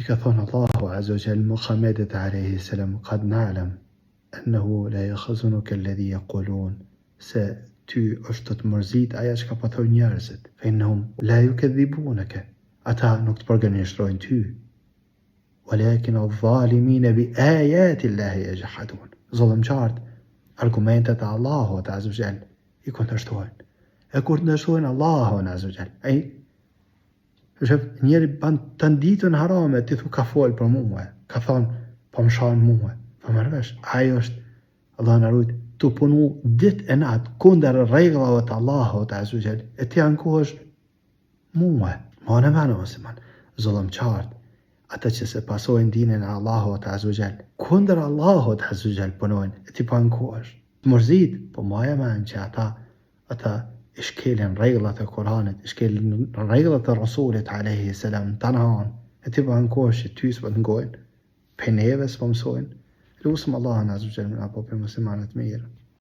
I ka thonë Allahu Azza wa Jall Muhammedit alejhi selam kad na'lam ennehu la yahzunuke alladhi yaqulun se ty është tu të mërzit ajo çka po thonë njerëzit fe innehum la yukedhibuneke ata nuk të përgënjeshtrojnë ty Walakin adh-dhalimine bi ayati Allahi yajhadun. Zullumqarët argumentet e Allahut azza wa jall i kundërshtojnë. E kundërshtojnë Allahun azza wa jall. Ai Shef, njeri ban tan ditën harame, ti thu ka fol për mua, ka thon po më shan mua. Po merr vesh, ai është Allah na rujt, tu punu ditë e natë kundër rregullave të Allahut azza wa jall, e ti ankohesh Mua, mane men o musliman, zullumqarët, ata që s'e pasojnë dinin e Allahut azza wa jall, kundër Allahut azza wa jall punojnë, e ti po ankohesh. Të mërzit, po maje men që ata, ata i shkelin rregullat e Kuranit, i shkelin rregullat e Rasulit alejhi selam, tana anë, e ti po ankohesh që ty s'po të ngojnë, prej neve s'po mësojnë. Lusim Allahun azza wa jall me na bo prej muslimanëve të mirë.